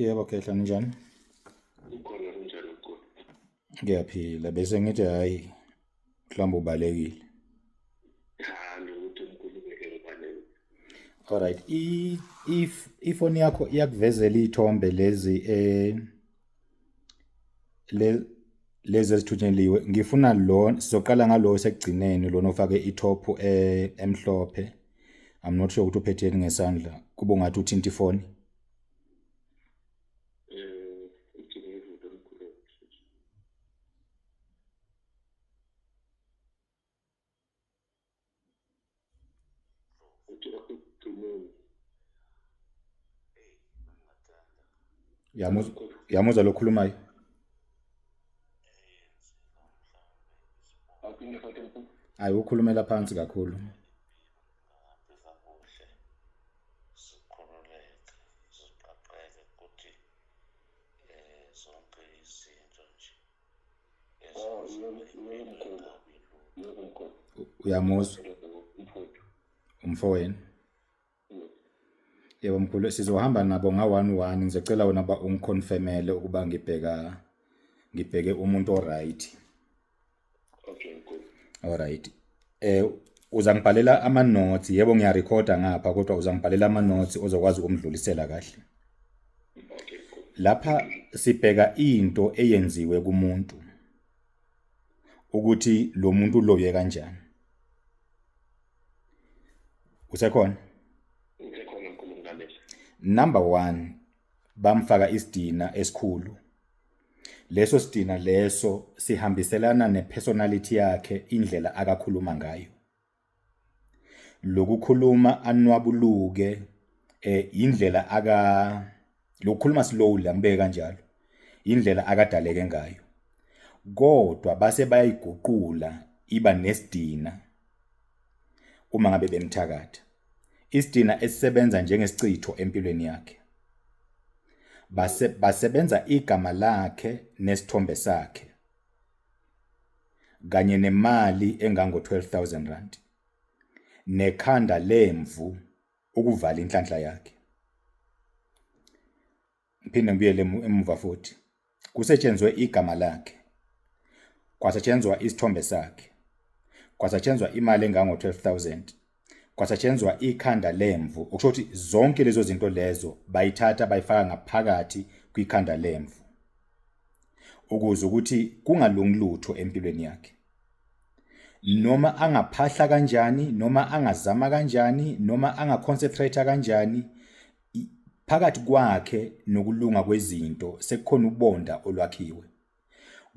Yebo Khehla, ninjani? Ukhona, kunjani mkhulu? Ngiyaphila, bese ngithi hhayi mhlawumbe ubalekile. Cha, nokuthi mkhulu ngeke ngibaleke. Alright, if ifoni yakho iyakuvezela iy'thombe lezi le lezi ezithunyeliwe, ngifuna lo, sizoqala ngalo osekugcineni lona ofake i-top emhlophe. I'm not sure ukuthi uphetheni ngesandla, kube ungathi uthinta ifoni. Ithi ngivule mkhulu. Uthi ekugcineni. Uyamuzwa, uyamuzwa lo okhulumayo? Awuphinde futhi mkhulu. Hayi, ukhulumela phansi kakhulu. Kakuhle sikhululeke siqaqeke ukuthi zonke izinto nje. Oh, yebo, yebo mkhulu. Yebo mkhulu. Uyamuzwa Mfowethu. umfowenu? Yes. Yebo mkhulu, sizohamba nabo nga one one. Ngizocela wena uba ungiconfirmele ukuba ngibheke umuntu o-right. Okay mkhulu. Alright. Uzangibhalela ama notes, yebo ngiyarekhoda ngapha kodwa uzangibhalela ama notes ozokwazi ukumdlulisela kahle. Okay mkhulu. Lapha sibheka into eyenziwe kumuntu ukuthi lo muntu uloye kanjani. Usekhona? Ngisekhona mkhulu, ngilalele. Number 1, bamfaka isidina esikhulu. Leso sidina leso sihambiselana nepersonality yakhe, indlela akakhuluma ngayo. Lokukhuluma anwabuluke, indlela aka lokukhuluma slowly, angibeke kanjalo, indlela akadaleke ngayo. Kodwa base bayayiguqula iba nesidina uma ngabe bemthakatha. Isidina esisebenza njengesichitho empilweni yakhe. Basebenza igama lakhe nesithombe sakhe kanye nemali engango 12,000 rand nekhanda lemvu ukuvala inhlanhla yakhe. Ngiphinde ngibuyele emuva futhi. Kusetshenzwe igama lakhe, kwasetshenzwa isithombe sakhe, kwasetshenzwa imali engango 12,000, kwasetshenzwa ikhanda lemvu. Okusho ukuthi zonke lezo zinto lezo bayithatha bayifaka ngaphakathi kwikhanda lemvu ukuze ukuthi kungalungi lutho empilweni yakhe. Noma angaphahla kanjani, noma angazama kanjani, noma angaconcentrate kanjani, phakathi kwakhe nokulunga kwezinto sekukhona ubonda olwakhiwe.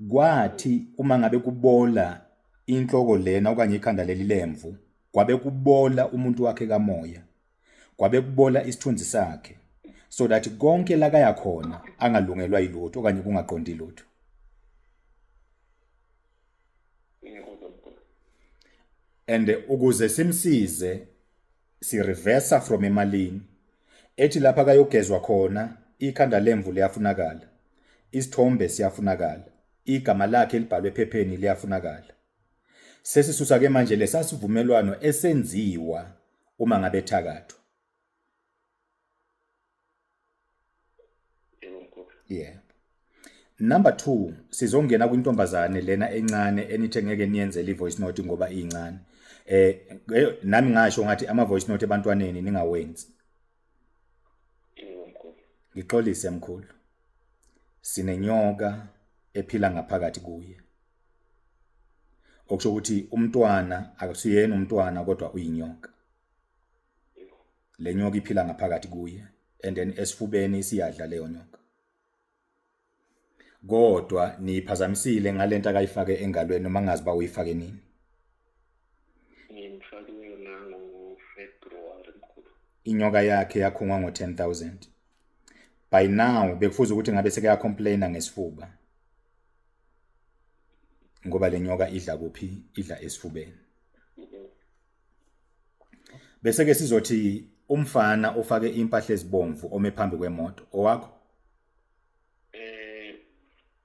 Kwathi uma ngabe kubola inhloko lena okanye ikhanda leli lemvu, kwabe kubola umuntu wakhe kamoya, kwabe kubola isithunzi sakhe, so that konke la kaya khona angalungelwa yilutho okanye kungaqondi lutho. And ukuze simsize si reverse from emalini ethi lapha kayogezwa khona, ikhanda lemvu liyafunakala, isithombe siyafunakala, igama lakhe elibhalwe ephepheni liyafunakala. Sesisusa ke manje lesasivumelwano esenziwa uma ngabe ethakathwa. Yebo mkhulu. Yeah. Number 2, sizongena kwintombazane lena encane enithe ngeke niyenzele i-voice note ngoba incane. Nami ngasho ngathi ama voice note ebantwaneni ningawenzi. Yebo mkhulu. Ngixolise mkhulu. Sinenyoka ephila ngaphakathi kuye. Okusho ukuthi umntwana akusiyena umntwana kodwa uyinyoka. Le nyoka iphila ngaphakathi kuye and then esifubeni siyadla leyo nyoka. Kodwa niyiphazamisile ngalento akayifake engalweni, noma ngazi ba uyifake nini. Ngimfake yona ngo-February mkhulu. Inyoka yakhe yakhungwa ngo-10,000. By now bekufuze ukuthi ngabe sekuyacomplaina ngesifuba. Ngoba le nyoka idla kuphi? Idla esifubeni. Bese ke sizothi umfana ofake impahla ezibomvu ome phambi kwemoto owakho?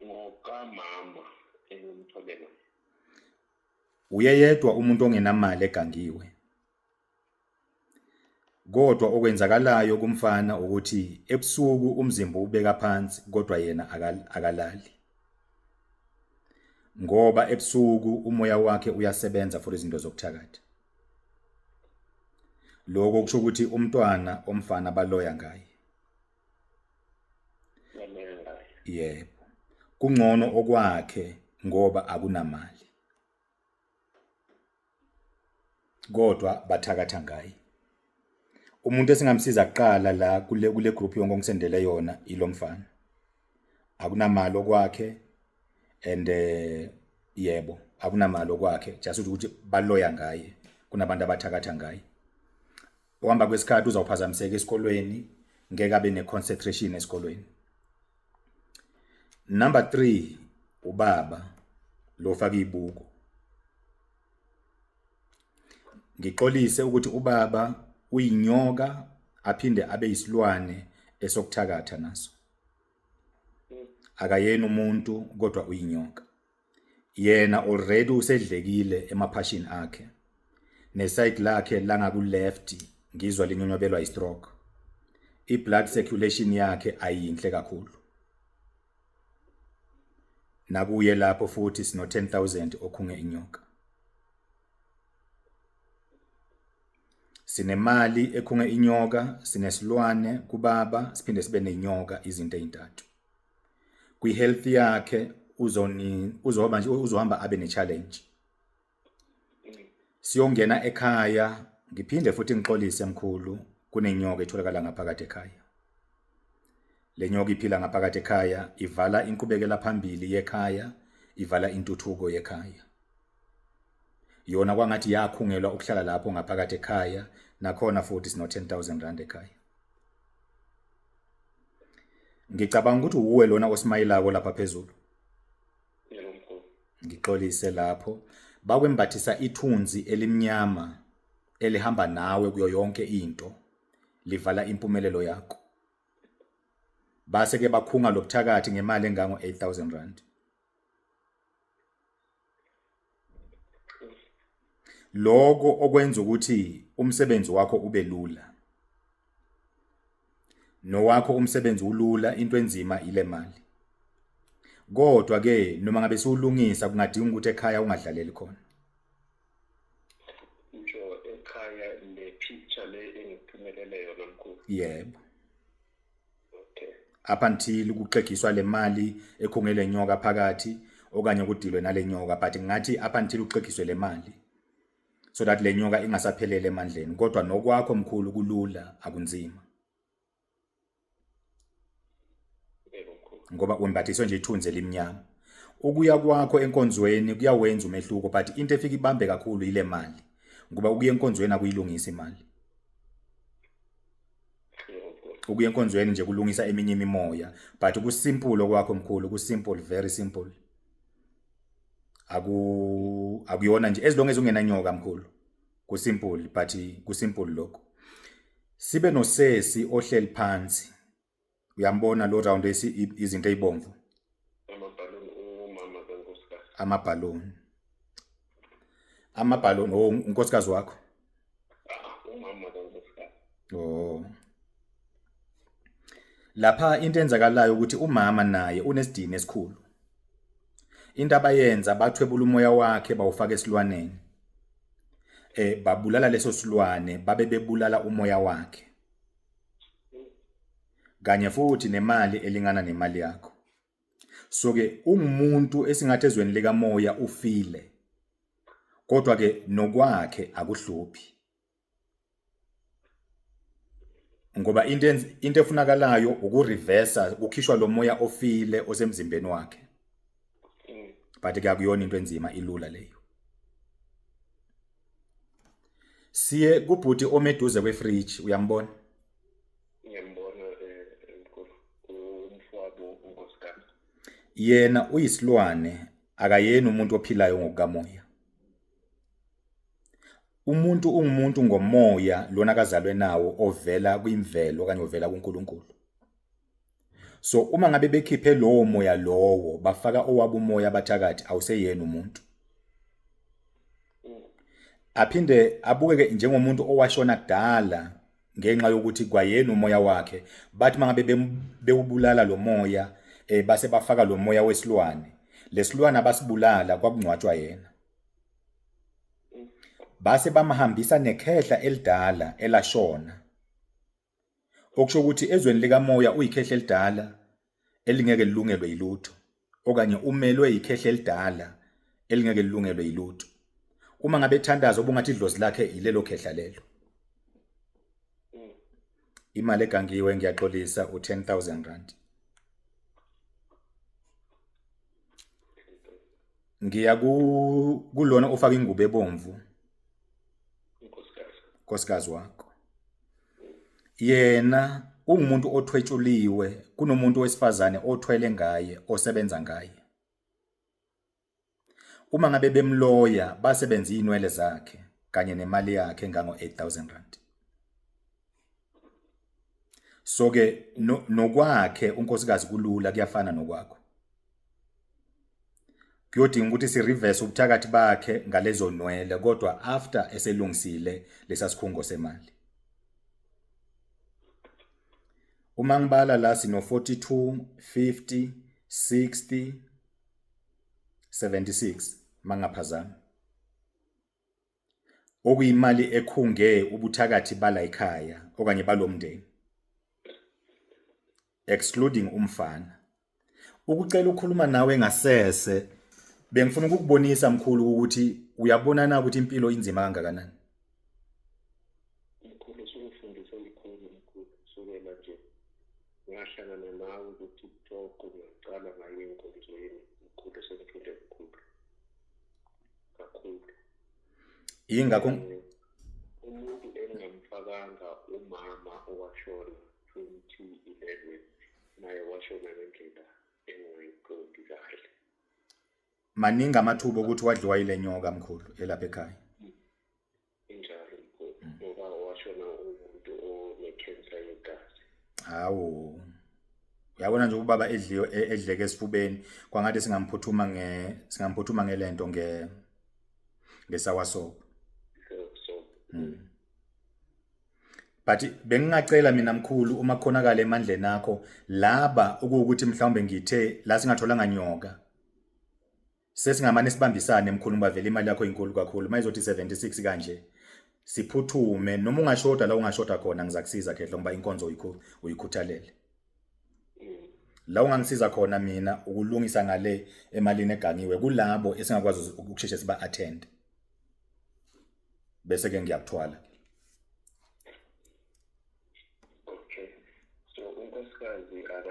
Ngokamama engimtholela. Uyeyedwa umuntu ongenamali egangiwe. Kodwa okwenzakalayo kumfana ukuthi ebusuku umzimba ubeka phansi kodwa yena akalali. Ngoba ebusuku umoya wakhe uyasebenza for izinto zokuthakatha. Lokho kusho ukuthi umntwana omfana baloya ngaye. Yebo. Kungcono okwakhe ngoba akunamali. Kodwa bathakatha ngaye. Umuntu esingamsiza kuqala la kule group yonke ongisendele yona ilomfana. Akunamali okwakhe and yebo akunamali okwakhe just ukuthi baloya ngaye kunabantu abathakatha ngaye. Uhamba kwesikhathi uzawuphazamiseka esikolweni ngeke abe ne-concentration esikolweni. Number 3 ubaba lo faka ibuko. Ngixolise ukuthi ubaba uyinyoka aphinde abe yisilwane esokuthakatha naso. Akayena umuntu kodwa uyinyoka. Yena already usedlekile emaphashini akhe. Neside lakhe langaku left ngizwa linyonyobelwa i-stroke. I-blood circulation yakhe ayinhle kakhulu. Nakuye lapho futhi sino 10000 okhunge inyoka. Sinemali ekhunge inyoka, sinesilwane kubaba, siphinde sibe nenyoka izinto ezintathu. Kwi-health yakhe uzoni uzoba nje uzohamba abe ne-challenge. Siyongena ekhaya ngiphinde futhi ngixolise mkhulu kunenyoka etholakala ngaphakathi ekhaya. Le nyoka iphila ngaphakathi ekhaya ivala inqubekela phambili yekhaya, ivala intuthuko yekhaya. Yona kwangathi yakhungelwa ukuhlala lapho ngaphakathi ekhaya nakhona futhi sino 10000 rand ekhaya. Ngicabanga ukuthi uwe lona osimayilako lapha phezulu. Yebo mkhulu. Ngixolise lapho. Bakwembathisa ithunzi elimnyama elihamba nawe kuyo yonke into. Livala impumelelo yakho. Base ke bakhunga lobuthakathi ngemali engango 8000 rand. Lokho okwenza ukuthi umsebenzi wakho ube lula. Nowakho umsebenzi ulula into enzima ile mali. Kodwa ke noma ngabe siwulungisa kungadinga ukuthi ekhaya ungadlaleli khona. Usho ekhaya le picture le engikuthumelele yona mkhulu. Yebo. Okay. Up until kuxegiswa le mali ekhungele nyoka phakathi okanye kudilwe nale nyoka but ngathi up until uxegiswe le mali so that le nyoka ingasaphelele emandleni kodwa nokwakho mkhulu kulula akunzima. Yebo mkhulu. Ngoba wembathiswe nje ithunzi elimnyama. Ukuya kwakho enkonzweni kuyawenza umehluko but into efika ibambe kakhulu ile mali ngoba ukuya enkonzweni akuyilungisi imali. Ukuya enkonzweni nje kulungisa eminye imimoya but kusimple okwakho mkhulu kusimple very simple. Aku akuyona nje as long as ungenanyoka mkhulu kusimple but kusimple lokho. Sibe nosesi ohleli phansi uyambona lo round esi izinto ezibomvu Amabhaluni umama kankosikazi. Amabhaluni. Amabhaluni oh unkosikazi wakho. Ah, umama kankosikazi. Oh. Lapha into enzakalayo ukuthi umama naye unesidini esikhulu. Into abayenza bathwebula umoya wakhe bawufaka esilwaneni. Babulala leso silwane babe bebulala umoya wakhe. Kanye futhi nemali elingana nemali yakho. So ke ungumuntu esingathi ezweni likamoya ufile. Kodwa ke nokwakhe akuhluphi. Ngoba into efunakalayo ukureversa kukhishwa lo moya ofile osemzimbeni wakhe. But ke akuyona into enzima ilula leyo. Siye kubhuti omeduze kwefridge uyambona? Ngiyambona mkhulu umfowabo unkosikazi. Yena uyisilwane akayena umuntu ophilayo ngokukamoya. Umuntu ungumuntu ngomoya lona kazalwe nawo ovela kwimvelo okanye ovela kuNkulunkulu. So uma ngabe bekhiphe lowo moya lowo bafaka owabo umoya abathakathi awuseyena umuntu. Aphinde abukeke njengomuntu owashona kudala Ngenxa yokuthi kwayena umoya wakhe bathi mangabe bewubulala lo moya, base bafaka lo moya wesilwane. Lesilwane abasibulala kwakungcwatshwa yena. Base bamhambisa nekhehla elidala elashona. Okusho ukuthi ezweni likamoya uyikhehla elidala elingeke lilungelwe yilutho, okanye umelwe yikhehla elidala elingeke lilungelwe yilutho. Uma ngabe ethandaza ubungathi idlozi lakhe yilelo khehla lelo. Imali egangiwe, ngiyaxolisa, u-10,000 rand. Ngiya kulona ofaka ingubo ebomvu. Unkosikazi. Nkosikazi wakho. Yena ungumuntu othwetshuliwe, kunomuntu wesifazane othwele ngaye, osebenza ngaye. Uma ngabe bemloya basebenza izinwele zakhe kanye nemali yakhe engango 8000 rand. So ke nokwakhe unkosikazi kulula, kuyafana nokwakho. Kuyodinga ukuthi si reverse ubuthakathi bakhe ngalezo nwele, kodwa after eselungisile lesasikhungo semali. Uma ngibala la sino 42, 50, 60, 76 mangaphazami. Okuyimali ekhunge ubuthakathi bala ekhaya okanye balomndeni, excluding umfana. Ukucela ukukhuluma nawe ngasese, bengifuna ukukubonisa mkhulu ukuthi uyabona na ukuthi impilo inzima kangakanani. Mkhulu, sungifundise lukhulu mkhulu, kusukela nje ngahlangana nawe ku-TikTok, ngaqala ngaye enkonzweni mkhulu, sengifunde lukhulu kakhulu. Yingakho Umuntu engingamfakanga umama owashona 2011, naye washona ngendlela engingayiqondi kahle. Maningi amathuba okuthi wadliwa yile nyoka mkhulu elapha ekhaya. Injalo mkhulu, ngoba washona umuntu one-cancer yegazi. Hawu. Uyabona nje ubaba edliwe, edleke esifubeni, kwangathi singamphuthuma ngelento ngesour sop. So But bengingacela mina mkhulu, uma kukhonakala emandleni akho, laba ukuwukuthi mhlawumbe ngithe la singatholanga nyoka, sesingamane sibambisane mkhulu, ngoba vele imali yakho inkulu kakhulu. Mayizothi 76 kanje, siphuthume, noma ungashoda la ungashoda khona, ngizakusiza khehla, ngoba inkonzo uyikhuthalele. La ungangisiza khona mina ukulungisa ngale emalini egangiwe kulabo esingakwazi ukusheshe siba attend, bese ke ngiyakuthwala.